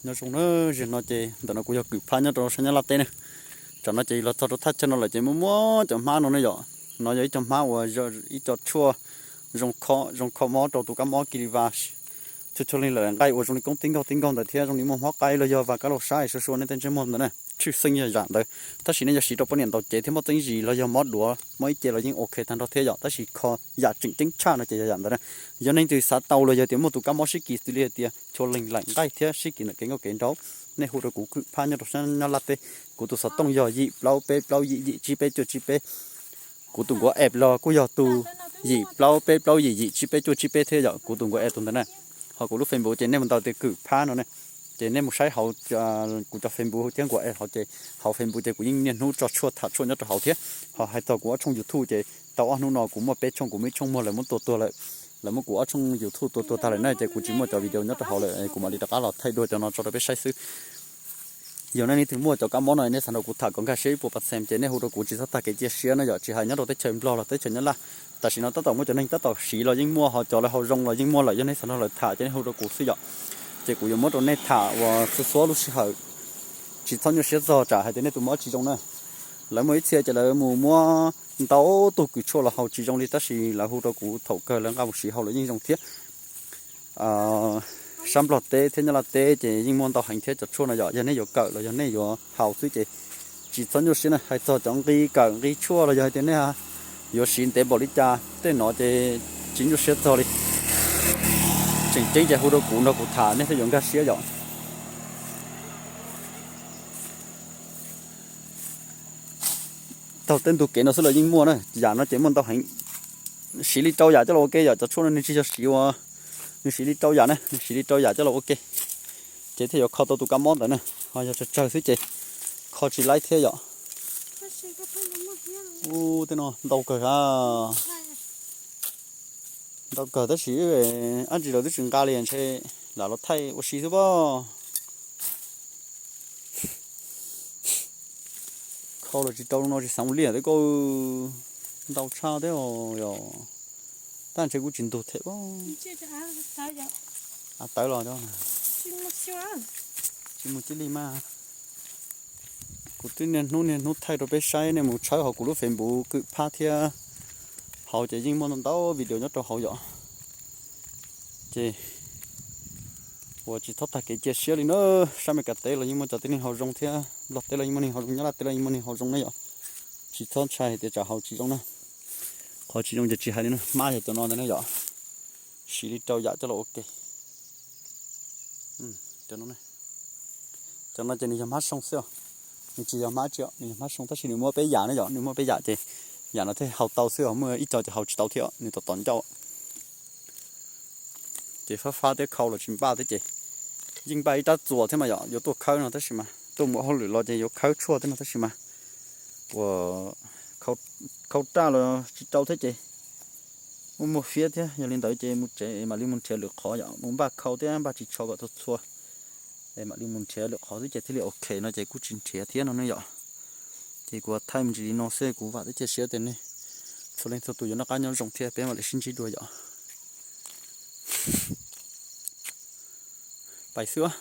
Nyob zoo na, zaum no ces ntawm no kuv yog Kwm Phab nyob rau sab Nyab Laj teb na. Tam no ces los txog rau thaj chaw no lawm ces muaj muab cov hmab no ne yom. No yog ib co hmab uas ib co tshuaj zoo kho mob rau tus kab mob Kiriva, chua chua leej lawm nqaij uas zoo li koob tib nkaug tib nkaug ntawd thiab zoo li muaj hmab qaib los yog vas kab laug sab sua sua nej tej ntsej muag ntawd na, tshwj xeeb yog yam ntawd. Tab sis nej yog siv rau poj niam ntaus cev thiab mob txeeb zis los yog mob duav mob ib ce los yeej ok tag nrho thiab yom, tab sis kho yam tseem ceeb tshaj no ces yog yam ntawd na. Yog neeg twg xav tau los yog tias muaj tus kab mob sib kis xws li hais tias chua leej lawm nqaij thiab sib kis ntawm kev nkauj kev nraug, nej hu rau kuv Kwm Phab nyob rau sab Nyab Laj teb. Kuv tus xov tooj yog yim plaub peb plaub yim yim tsib peb cuaj tsib peb. Kuv tus nkuav app los kuj yog tus yim plaub peb plaub yim yim tsib peb cuaj tsib peb thiab yom, kuv tus nkuav app tus ntawd na. Ho kuv lub Facebook ces nej mus ntaus tias Kwm Phab no ne, ces nej mus saib hauv kuv cov Facebook thiab nkuav app hauv ces hauv Facebook ces kuv yeej niaj hnub tso tshuaj tham tshuaj nyob rau hauv thiab. Ho hais txog kuv ob tshooj YouTube ces tau ob hnub no kuv muaj peb tshooj, kuv muaj ib tshooj muag lawv muab tua tuag lawm. Lawv muab kuv ob tshooj YouTube tua tuag tag lawm na ces kuv tsis muaj cov video nyob rau hauv lawm, kuv mam li rov qab los thaij dua cov no tso rau peb saib xwb. Yog nej leej twg muaj cov kab mob no nej xav nrog kuv tham kom nkag siab ib puas percent ces nej hu rau kuv tsis txhob tag kev cia siab no yom, tsis hais nyob rau teb chaws Nplog los teb chaws Nyab Laj. Tam sim no tab tom muaj cov neeg tab tom siv los yeej muaj, ho cov lawv haus zoo los yeej muaj lawm, yog nej xav nrog lawv tham ces nej hu rau kuv xwb yom. Ces kuv yuav muab rau nej tham uas txhua txhua lub sij hawm, tsis txhob nyuaj siab txog tsam hais tias nej tus mob tsis zoo na. Lawv muaj ib txhia ces lawv mus muab ntau tug kws tshuaj los haus tsis zoo li, tab sis lawv hu rau kuv thaum kawg lawv nqa mus siv haus los yeej zoo thiab. Sab Nplog teb thiab Nyab Laj teb ces yeej muaj ntau heev thiab cov tshuaj no yom, yog nej yuav kawm los yog nej yuav haus xwb ces tsis txhob nyuaj siab na. Hais txog cov nqi kawm nqi tshuaj los yog hais tias nej yuav siv ntev npaum li cas tej no ces tsis nyuaj siab txog li. Tseem ceeb ces hu rau kuv nrog kuv tham nej thiaj yuav nkag siab yom. Taug tej ntug kev no xwb los yeej muaj na, yam no ces muaj ntau heev. Siv li rau yam coj los ua ke yom, cov tshuaj no nws tsis yog siv ua, nws siv li rau yam na, nws siv li rau yam coj los ua ke, ces thiaj yuav kho tau tus kab mob ntawd na. Ho yog tsawg tsawg xwb ces kho tsis laib thiab yom. Ub, tej no ntau kawg a. Ntau kawg tab sis ab ntsis lawv twb tsis nqa li ntshe lam los thaij ua si xwb pob. Khau los tsis rau no tsis xav mus liaj thiab koj. Ntau tshaj thiab os. Tab ntshe kuj tsis ntug thiab pob. Av tawv los, tsis mus cia li mas. Kuv twb niaj hnub niaj hnub thaij rau peb saib, nej mus tshawb hauv kuv lub Facebook Kwm Phab thiab hauv ces yeej muaj ntau ntau video nyob rau hauv yom. Ces uas tsis txhob tag kev cia siab li na. Sab Meskas teb los yeej muaj cov tib neeg haus zoo thiab, Nplog teb los yeej muaj neeg haus zoo, Nyab Laj teb los yeej muaj neeg haus zoo na yom. Tsis txhob ntshai hais tias tsam haus tsis zoo na. Qhov tsis zoo ces tsis hais li na, hmab yog cov no ntag na yom. Siv li rau yam coj los ua ke. Cov no ces nws yog hmab soo xwb os. Nws tsis yog hmab tsi, nws yog hmab soo tab sis nws muaj peb yam na yom, nws muaj peb yam ces yam no thiaj haus tau xwb os, muaj ib co ces haus tsis tau thiab, nws tom tom ncauj. Ces fab fab thiab khau los tsis npaj thiab ces yeej npaj ib rab txuas thiab mas yom, yuav tuaj khawb no tab sis mas tuaj mus hauj lwm los ces yuav khawb tshuaj thiab no tab sis mas uas khau raj los tsis rau thiab ces muaj muaj fiab thiab, yog li ntawd ces mus tsev mam li mus nrhiav lwm qhov yom, mus npaj khau thiab npaj ris tsho kom txhua txhua es mam li mus nrhiav lwm qhov xwb ces thiaj li ok no ces kuj tsis nrhiav thiab no ne yom. Ces kuv thaij me ntsis li no xwb, kuv vam thiab cia siab tias nej txhua leej txhua tus yuav noj qab nyob zoo thiab peb mam li sib ntsib dua yom. Pais xwb.